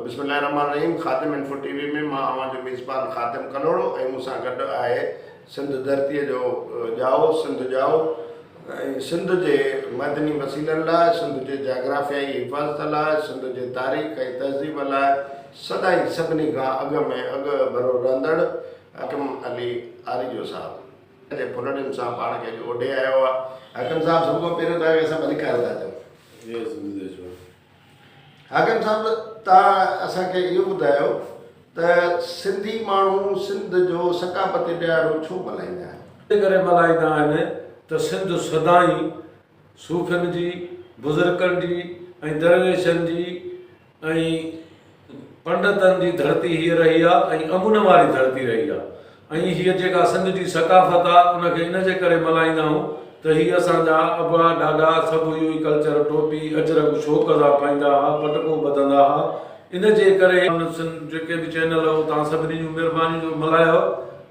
بسم الله الرحمٰن الرحيم خادم انفو ٽي وي ۾ مان اوهان جو ميزبان خادم ڪلهوڙو ۽ مون سان گڏ آهي سنڌ ڌرتيء جو ڄائو سنڌ ڄائو ۽ سنڌ جي معدني وسيلن لاء سنڌ جي جاگرافيائي حفاظت لاء سنڌ جي تاريخ ۽ تهذيب لاء سدائين سڀني کان اڳ ۾ اڳ ڀرو رهندڙ حاڪم علي آريجو صاحب جي ڦلڙين سان پاڻ کي اڄ اوڍي آيو آهي. حاڪم صاحب سڀ کان پهريون توهان کي اسان ڀليڪار ٿا چئون. جي سنڌ ديش ڀاء. حاڪم صاحب توهان اسان کي اهو ٻڌايو ته سنڌي ماڻهو سنڌ جو ثقافتي ڏهاڙو ڇو ملهائيندا آهن؟ ان ڪري ملهائيندا آهن ته سنڌ سدائين صوفين جي، بزرگن جي ۽ درويشن جي ۽ پنڊتن جي ڌرتي هيء رهي آ ۽ امن واري ڌرتي رهي آ ۽ هيء جيڪا سنڌ جي ثقافت آ ان کي ان جي ڪري ملهائيندا آهيون ته هي اسان جا ابا ڏاڏا سڀ اهو ئي ڪلچر ٽوپي اجرڪ شوق سان پائيندا ها پٽڪو ٻڌندا ها ان جي ڪري جيڪي به چينل هو تان سڀني جون مهربانيون جو ملهايو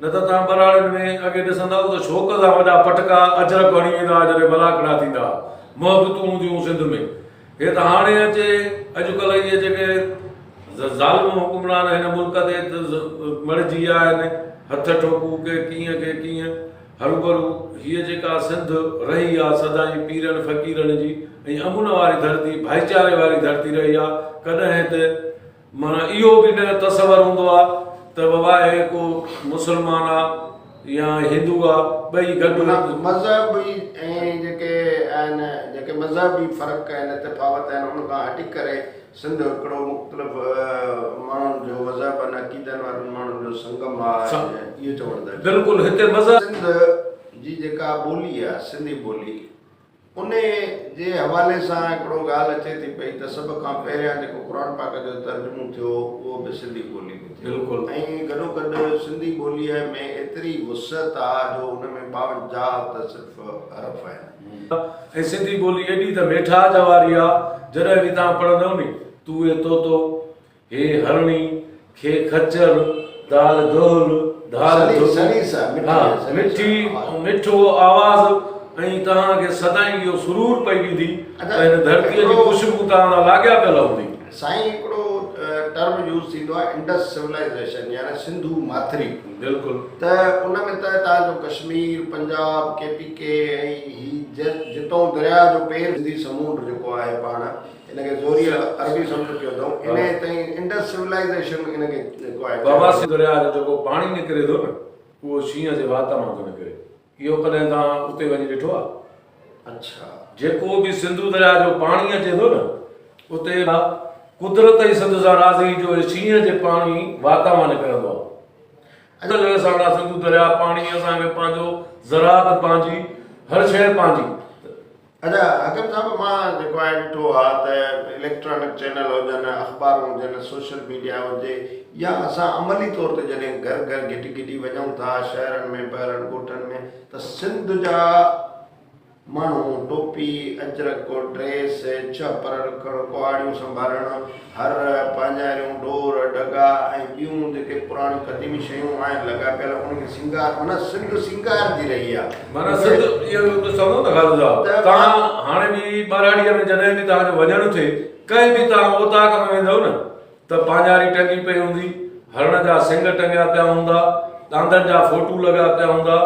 نه ته تان ٻهراڙين ۾ اڳي ڏسندا هو ته شوق سان وڏا پٽڪا اجرڪ هڻي ويندا ها جڏهن ملاکڙا ٿيندا ها محبتون هونديون هيون سنڌ ۾ هي ته هاڻي اچي اڄڪلهه اهي جيڪي ظالم حڪمران هن ملڪ تي مڙجي ويا آهن هٿ ٺوڪو ڪي ڪيئن ڪي ڪيئن هروڀرو هيء جيڪا سنڌ رهي آ سدائين پيرن فقيرن جي ۽ امن واري ڌرتي ڀائيچاري واري ڌرتي رهي آ ڪڏهن ته معنيٰ اهو به نه تصور هوندو آ ته بابا هي ڪو مسلمان آ يا هندو آ ٻئي گڏ. معنيٰ مذهبي ۽ جيڪي آهن جيڪي مذهبي فرق آهن تفاوت آهن ان کان هٽي ڪري سنڌ هڪڙو مختلف ماڻهن جو مذهبن عقيدن وارن ماڻهن جو سنگم آ اهو چوڻ ٿا چاهيو. بلڪل هتي مذهب. سنڌ جي جيڪا ٻولي آ سنڌي ٻولي انهي جي حوالي سان هڪڙو ڳالهه اچي ٿي پئي ته سڀ کان پهريان جيڪو قرآن پاڪ جو ترجمو ٿيو اهو به سنڌي ٻولي ۾ ٿيو ۽ گڏوگڏ سنڌي ٻوليء ۾ ايتري وسعت آ جو ان ۾ 52 ته صرف حرف آهن. ۽ سنڌي ٻولي ايڏي ته ميٺاج واري آ جڏهن به توهان پڙهندؤ ني توئي طوطو هي هرڻي، کي خچر، دال دهل، ڌار ڌڳ، ها مٺي مٺو آواز ۽ توهان کي سدائين اهو سرور پئي ڏيندي ته هن ڌرتيء جي خوشبو توهان سان لاڳيا پيل هوندي. سائين هڪڙو ٽرم يوز ٿيندو آهي انڊس سولائيزيشن يعني سنڌو ماٿري. بلڪل. ته ان ۾ ته توهان جو ڪشمير، پنجاب، ڪي پي ڪي ۽ هي جتئون درياء جو پير سنڌي سمونڊ جيڪو آهي پاڻ ان کي زوريء عربي سمنڊ ڪيو اٿئون، انهيء تائين انڊس سولائيزيشن ان کي جيڪو آهي چيو بابا وڃي. سنڌو درياء جو جيڪو پاڻي نڪري ٿو نه اهو شينهن جي وات مان ٿو نڪري. اهو ڪڏهن توهان اتي وڃي ڏٺو آهي؟ اڇا. جيڪو به سنڌو درياء جو پاڻي اچي ٿو نه اتي قدرت ئي سنڌ سان راضي جو شينهن جي پاڻي وات مان نڪرندو آهي. اڄ اسان وٽ سنڌو درياء پاڻي اسان کي پنهنجو زراعت پنهنجي هر شيء پنهنجي. اچا حڪم صاحب مان جيڪو آهي ڏٺو آ ته اليڪٽرانڪ چينل هجن اخبارون هجن سوشل ميڊيا هجي يا اسان عملي طور تي جڏهن گهر گهر گهٽي گهٽي وڃون ٿا شهرن ۾ بهرن ڳوٺن ۾ ته سنڌ جا ماڻهو ٽوپي اجرڪ ڊريس ڇهپر رکڻ ڪهاڙيون سنڀالڻ هر، پاڃاريون، ڏور، ڍڳا ۽ ٻيون جيڪي پراڻيون قديمي شيون آهن لڳا پيل انهن کي سينگار معنيٰ سنڌ سينگارجي رهي آهي. معنيٰ سنڌ اهو به چوندو نه خالد صاحب توهان هاڻي به ٻهراڙيء ۾ جڏهن به توهان جو وڃڻ ٿئي ڪنهن به توهان اوطاق ۾ ويندؤ نه ته پاڃاري ٽنگي پئي هوندي، هرڻ جا سنگ ٽنگيا پيا هوندا، ڏاندن جا فوٽو لڳا پيا هوندا،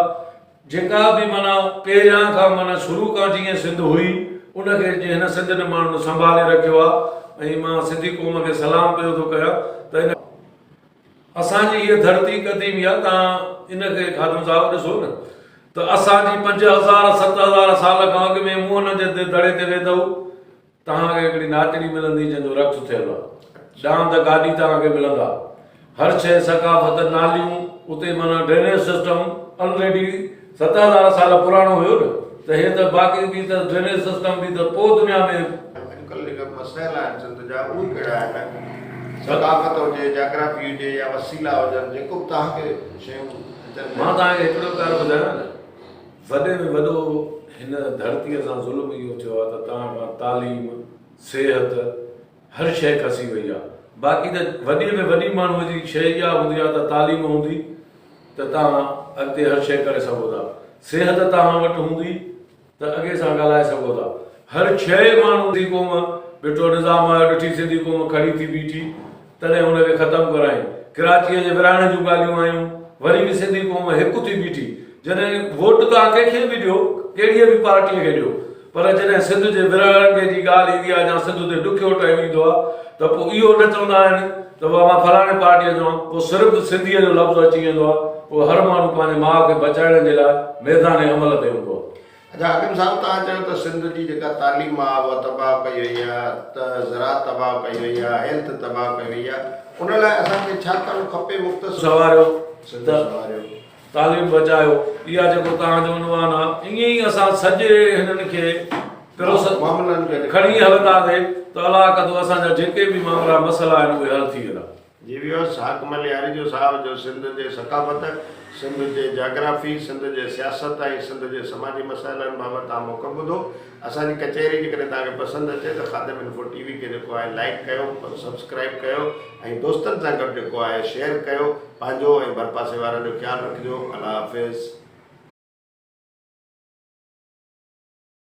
جيڪا به معنيٰ پهريان کان معنيٰ شروع کان جيئن سنڌ هئي ان کي جيئن هن سنڌ جي ماڻهن سنڀالي رکيو آهي ۽ مان سنڌي قوم کي سلام پيو ٿو ڪيان ته ان اسان جي هيء ڌرتي قديمي آهي توهان ان کي خادم صاحب ڏسو نه ته اسان جي 5000 7000 سال کان اڳ ۾ موهن جي دڙي تي ويندؤ توهان کي هڪڙي ناچڻي ملندي جنهن جو رقص ٿيل آهي. ڏاند گاڏي توهان کي ملندا. هر شيء ثقافت ناليون اتي معنيٰ ڊرينيج سسٽم الريڊي 7000 سال پراڻو هيو نه ته هي ته باقي به ته ڊرينيج سسٽم به ته پوء دنيا ۾. اڄڪلهه جيڪي مسئلا آهن سنڌ جا اهي ڪهڙا آهن؟ ثقافت هجي، جاگرافي هجي يا وسيلا هجن جيڪو به توهان کي شيون اچن پيون. مان توهان کي هڪڙو ڳالهه ٻڌايان نه. وڏي ۾ وڏو هن ڌرتيء سان ظلم اهو ٿيو آهي ته توهان کان تعليم، صحت، هر شيء کسي وئي آهي. باقي ته وڏي ۾ وڏي ماڻهوء جي شيء اها هوندي آهي ته تعليم هوندي ته توهان اڳتي هر شيء ڪري سگهو ٿا. صحت توهان وٽ هوندي ته اڳي سان ڳالهائي سگهو ٿا. هر شيء ماڻهو. سنڌي قوم ڏٺو نظام آيو ڏٺي سنڌي قوم کڙي ٿي بيٺي. تڏهن ان کي ختم ڪرايائين. ڪراچيء جي ورهائڻ جون ڳالهيون آيون، وري به سنڌي قوم هڪ ٿي بيٺي. جڏهن ووٽ توهان ڪنهن کي به ڏيو، ڪهڙيء به پارٽيء کي ڏيو، پر جڏهن سنڌ جي ورهاڱي جي ڳالهه ايندي آهي يا سنڌ تي ڏکيو ٽائيم ايندو آهي ته پوء اهو نه چوندا آهن ته بابا مان فلاڻي پارٽيء جو آهيان، پوء صرف سنڌيء جو لفظ اچي ويندو آهي، پوء هر ماڻهو پنهنجي ماء کي بچائڻ جي لاء ميدان عمل تي هوندو آهي. اچا حاڪم صاحب توهان چيو ته سنڌ جي جيڪا تعليم آ اها تباهه ڪئي وئي آ ته زراعت تباهه ڪئي وئي آ هيلٿ تباهه ڪئي وئي آ ان لاء اسان کي ڇا ڪرڻ کپي مختصر سنواريو سنڌ ته سنواريو. تعليم بچايو اها جيڪو توهان جو عنوان آ ائين ئي اسان سڄي هنن کي پروس معاملن کي کڻي هلنداسي ته الله ڪندو اسان جا جيڪي به معاملا مسئلا آهن اهي حل ٿي ويندا. جي ويوس حاڪم علي آريجو صاحب جو سنڌ جي ثقافت، سنڌ جي جاگرافي، سنڌ جي سياست ۽ سنڌ جي سماجي مسئلن بابت توهان موقف ٻڌو. اسان جي ڪچهري جيڪڏهن توهان کي پسند اچي ته خادم انفو ٽي وي کي جيڪو آهي لائيڪ ڪيو، سبسڪرائيب ڪيو ۽ دوستن سان گڏ جيڪو آهي شيئر ڪيو. پنهنجو ۽ ڀرپاسي وارن جو خيال رکجو. الله حافظ.